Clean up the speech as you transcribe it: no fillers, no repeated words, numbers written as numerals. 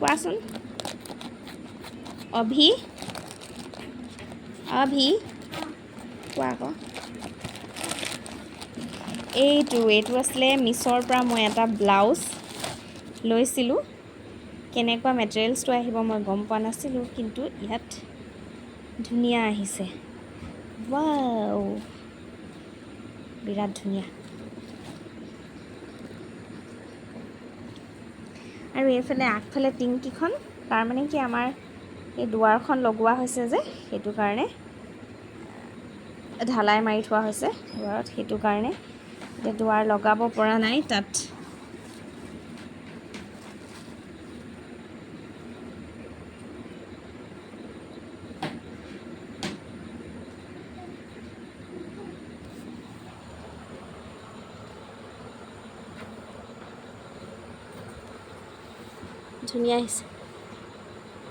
কোৱাচোন অভি, অভি কোৱা আকৌ। এইটো আছিলে মিছ'ৰ পৰা মই এটা ব্লাউজ লৈছিলোঁ। কেনেকুৱা মেটেৰিয়েলছটো আহিব মই গম পোৱা নাছিলোঁ, কিন্তু ইয়াত ধুনীয়া আহিছে। ৱাও, বিৰাট ধুনীয়া। আৰু এইফালে আগফালে টিংকিখন, তাৰমানে কি আমাৰ এই দুৱাৰখন লগোৱা হৈছে যে, সেইটো কাৰণে ঢালাই মাৰি থোৱা হৈছে দুৱাৰত, সেইটো কাৰণে এতিয়া দুৱাৰ লগাব পৰা নাই তাত। ধুনীয়া আহিছে।